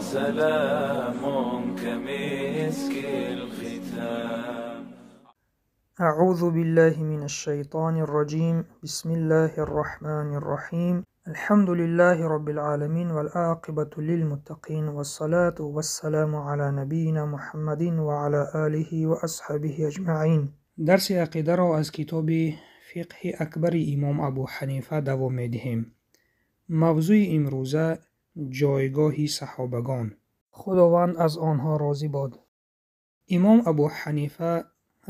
سلام كمسك الختام. أعوذ بالله من الشيطان الرجيم. بسم الله الرحمن الرحيم. الحمد لله رب العالمين والعاقبة للمتقين والصلاة والسلام على نبينا محمد وعلى آله وأصحابه أجمعين. Дарси ақидаро аз китоби Фиқҳи Акбари Имом Абу Ҳанифа давом медиҳем. Мавзӯи имрӯза ҷойгоҳи саҳобагон. Худованд аз онҳо розӣ бод. Имом Абу Ҳанифа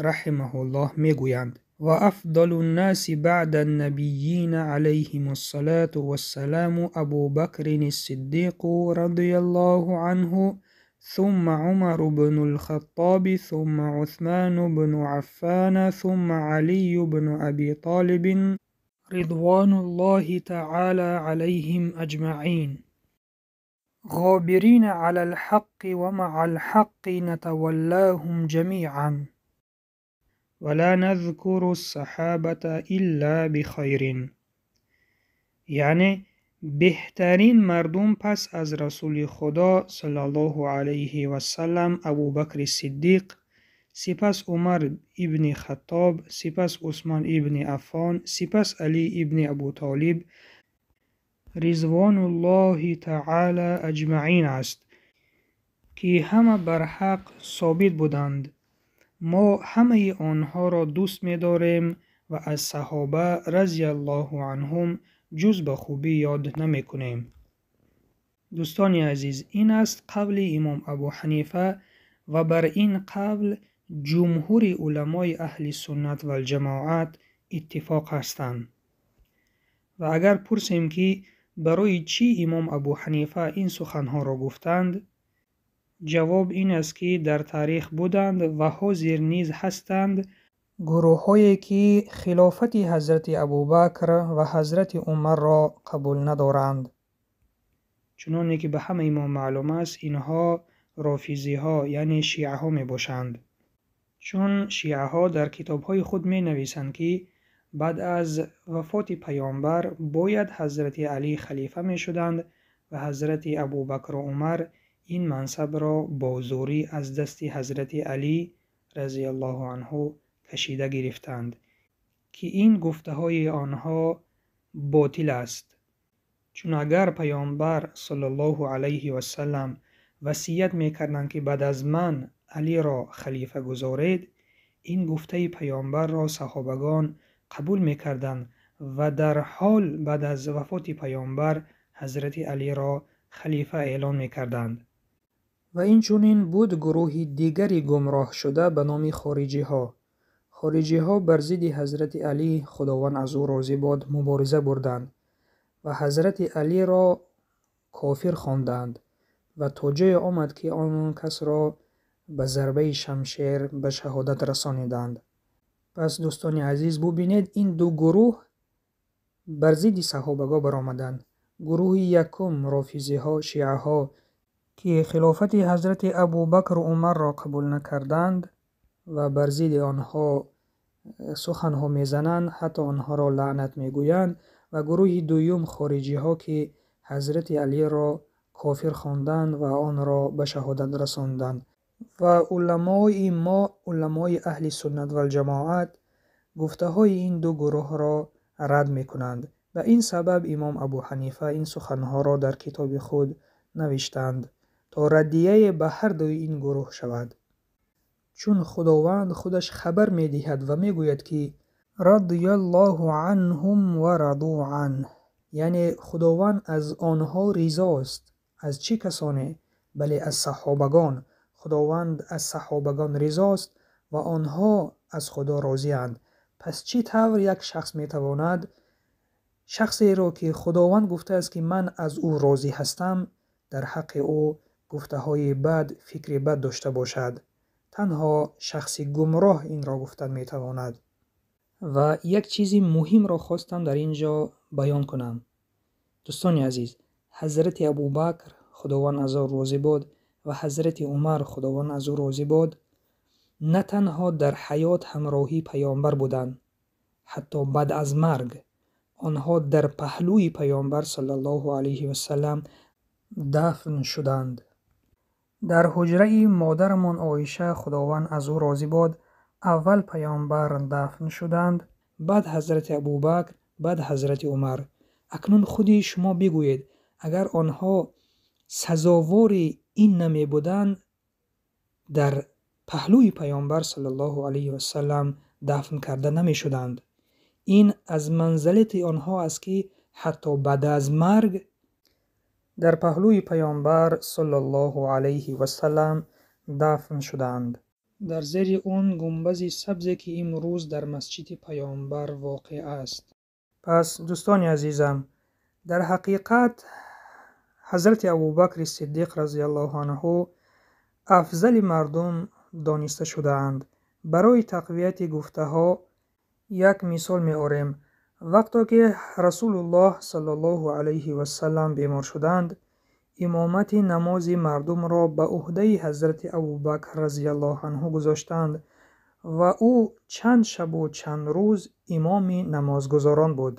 раҳимаҳуллоҳ мегӯянд: ва афдалу ннаси баъда ннабийина алайҳим ассалату вассаламу Абу Бакрин ассиддиқу радияллоҳу анҳу ثم عمر بن الخطاب ثم عثمان بن عفان ثم علي بن أبي طالب رضوان الله تعالى عليهم أجمعين. غابرين على الحق ومع الحق نتولاهم جميعا ولا نذكر الصحابة إلا بخير. یعنی беҳтарин мардум пас аз Расули Худо саллаллоҳу алайҳи васаллам Абубакри Сиддиқ, сипас Умар ибни Хаттоб, сипас Усмон ибни Аффон, сипас Алӣ ибни Абутолиб ризвонуллоҳи таъала аҷмаъин аст, ки ҳама бар ҳақ собит буданд. Мо ҳамаи онҳоро дӯст медорем ва аз саҳоба разияллоҳу анҳум ҷуз ба хубӣ ёд намекунем. Дӯстони азиз, ин аст қавли Имом Абу Ҳанифа ва бар ин қавл ҷумҳури уламои аҳли суннат валҷамоат иттифоқ ҳастанд. Ва агар пурсем, ки барои чӣ Имом Абу Ҳанифа ин суханҳоро гуфтанд, ҷавоб ин аст, ки дар таърих буданд ва ҳозир низ ҳастанд гурӯҳҳое, ки хилофати ҳазрати Абубакр ва ҳазрати Умарро қабул надоранд. Чуноне ки ба ҳамаи мо маълум аст, инҳо рофизиҳо, яъне шиаҳо мебошанд. Чун шиаҳо дар китобҳои худ менависанд, ки баъд аз вафоти паёмбар бояд ҳазрати Алӣ халифа мешуданд ва ҳазрати Абубакру Умар ин мансабро бо зӯрӣ аз дасти ҳазрати Алӣ разияллоҳу анҳу кашида гирифтанд, ки ин гуфтаҳои онҳо ботил аст. Чун агар паёмбар саллаллоҳу алайҳи васаллам васият мекарданд, ки баъд аз ман Алиро халифа гузоред, ин гуфтаи паёмбарро саҳобагон қабул мекарданд ва дар ҳол баъд аз вафоти паёмбар ҳазрати Алиро халифа эълон мекарданд. Ва инчунин буд гурӯҳи дигари гумроҳшуда ба номи хориҷиҳо. Хориҷиҳо бар зидди ҳазрати Алӣ, Худованд аз ӯ розӣ бод, мубориза бурданд ва ҳазрати Алиро кофир хонданд ва то ҷое омад, ки он касро ба зарбаи шамшер ба шаҳодат расониданд. Пас дӯстони азиз, бубинед, ин ду гурӯҳ бар зидди саҳобаго баромаданд. Гурӯҳи якум рофизиҳо, шиаҳо, ки хилофати ҳазрати Абубакру Умарро қабул накарданд ва бар зидди онҳо суханҳо мезананд, ҳатто онҳоро лаънат мегӯянд. Ва гурӯҳи дуюм хориҷиҳо, ки ҳазрати Алиро кофир хонданд ва онро ба шаҳодат расонданд. Ва уламои мо, уламои аҳли суннат валҷамоат, гуфтаҳои ин ду гурӯҳро рад мекунанд. Ба ин сабаб Имом Абу Ҳанифа ин суханҳоро дар китоби худ навиштанд, то раддияе ба ҳар дуи ин гурӯҳ шавад. Чун Худованд худаш хабар медиҳад ва мегӯяд, ки радияллоҳу анҳум ва раду анҳ, яъне Худованд аз онҳо ризост. Аз чӣ касоне? Бале, аз саҳобагон. Худованд аз саҳобагон ризост ва онҳо аз Худо розианд. Пас чӣ тавр як шахс метавонад шахсеро, ки Худованд гуфтааст, ки ман аз ӯ розӣ ҳастам, дар ҳаққи ӯ гуфтаҳои бад, фикри бад дошта бошад? Танҳо шахси гумроҳ инро гуфтан метавонад. Ва як чизи муҳимро хостам дар ин ҷо баён кунам. Дӯстони азиз, ҳазрати Абубакр, Худованд аз ӯ розӣ бод, ва ҳазрати Умар, Худованд аз ӯ розӣ бод, на танҳо дар ҳаёт ҳамроҳи паёмбар буданд, ҳатто баъд аз марг онҳо дар паҳлӯи паёмбар саллаллоҳу алайҳи васаллам дафн шуданд. Дар ҳуҷраи модарамон Оиша, Худованд аз ӯ розӣ бод, аввал паёмбар дафн шуданд, баъд ҳазрати Абубакр, баъд ҳазрати Умар. Акнун худи шумо бигӯед, агар онҳо сазовори ин намебуданд, дар паҳлӯи паёмбар саллаллоҳу алайҳи васаллам дафн карда намешуданд. Ин аз манзилати онҳо аст, ки ҳатто баъд аз марг дар паҳлӯи паёмбар саллаллоҳу алайҳи васаллам дафн шуданд. Дар зери он гунбази сабзе, ки имрӯз дар масҷиди паёмбар воқеъ аст. Пас дӯстони азизам, дар ҳақиқат ҳазрати Абубакри Сиддиқ разияллоҳу анҳу афзали мардум дониста шудаанд. Барои тақвияти гуфтаҳо як мисол меорем. Вақто ки Расулуллоҳ саллаллоҳу алайҳи васаллам бемор шуданд, имомати намози мардумро ба ӯҳдаи ҳазрати Абубакр разияллоҳу анҳу гузоштанд ва ӯ чанд шабу чанд рӯз имоми намозгузорон буд.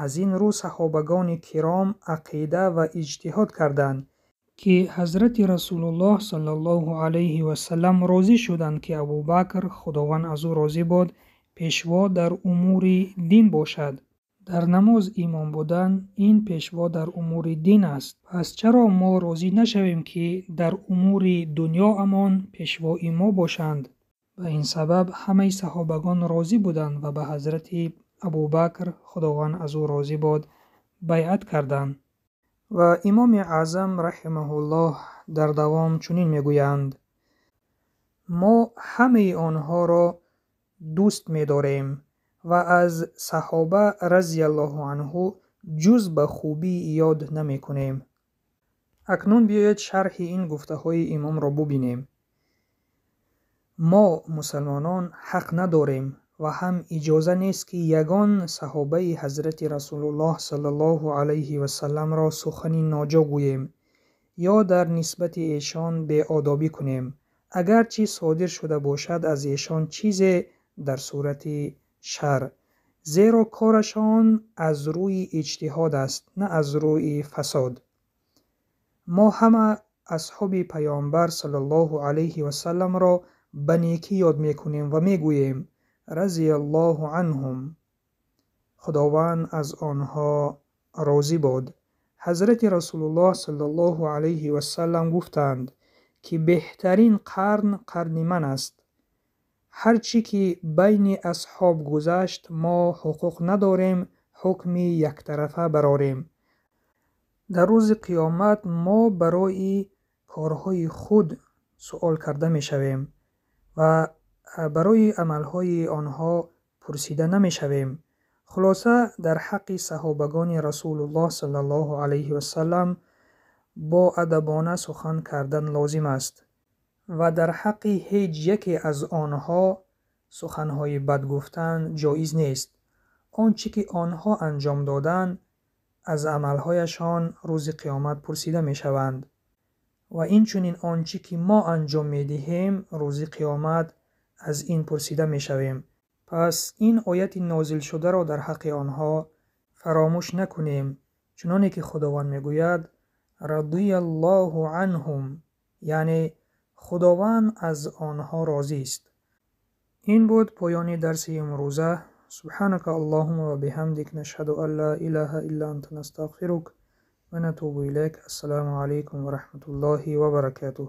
Аз ин рӯ саҳобагони киром ақида ва иҷтиҳод карданд, ки ҳазрати Расулуллоҳ саллаллоҳу алайҳи васаллам розӣ шуданд, ки Абубакр, Худованд аз ӯ розӣ бод, пешво дар умури дин бошад. Дар намоз имом будан ин пешво дар умури дин аст. Пас чаро мо розӣ нашавем, ки дар умури дунёамон пешвои мо бошанд? Ба ин сабаб ҳамаи саҳобагон розӣ буданд ва ба ҳазрати Абубакр, Худованд аз ӯ розӣ бод, байъат карданд. Ва Имоми Аъзам раҳимаҳуллоҳ дар давом чунин мегӯянд: мо ҳамаи онҳоро дӯст медорем ва аз саҳоба разияллоҳу анҳу ҷуз ба хубӣ ёд намекунем. Акнун биёед шарҳи ин гуфтаҳои имомро бубинем. Мо мусалмонон ҳақ надорем ва ҳам иҷоза нест, ки ягон саҳобаи ҳазрати Расулуллоҳ саллаллоҳу алайҳи васалламро сухани ноҷо гӯем ё дар нисбати эшон беодобӣ кунем, агарчи содир шуда бошад аз эшон чизе дар сурати шар, зеро корашон аз рӯи иҷтиҳод аст, на аз рӯи фасод. Мо ҳама асҳоби паёмбар саллаллоҳу алайҳи васалламро ба некӣ ёд мекунем ва мегӯем: разияллоҳу анҳум, Худованд аз онҳо розӣ бод. Ҳазрати Расулуллоҳ саллаллоҳу алайҳи васаллам гуфтанд, ки беҳтарин қарн қарни ман аст. Ҳар чӣ ки байни асҳоб гузашт, мо ҳуқуқ надорем ҳукми яктарафа барорем. Дар рӯзи қиёмат мо барои корҳои худ суол карда мешавем ва барои амалҳои онҳо пурсида намешавем. Хулоса, дар ҳаққи саҳобагони Расулуллоҳ саллаллоҳу алайҳи васаллам бо адабона сухан кардан лозим аст ва дар ҳаққи ҳеҷ яке аз онҳо суханҳои бад гуфтан ҷоиз нест. Он чӣ ки онҳо анҷом доданд, аз амалҳояшон рӯзи қиёмат пурсида мешаванд ва инчунин он чӣ ки мо анҷом медиҳем, рӯзи қиёмат аз ин пурсида мешавем. Пас ин ояти нозилшударо дар ҳаққи онҳо фаромӯш накунем, чуноне ки Худованд мегӯяд: радияллоҳу анҳум, яъне Худованд аз онҳо розист. Ин буд поёни дарси имрӯза. Субҳанака Аллоҳумма ва биҳамдик, нашҳаду ан ла илаҳа илла анта, настағфирук ва натубу илайк. Ассалому алайкум ва раҳматуллоҳи ва баракатуҳ.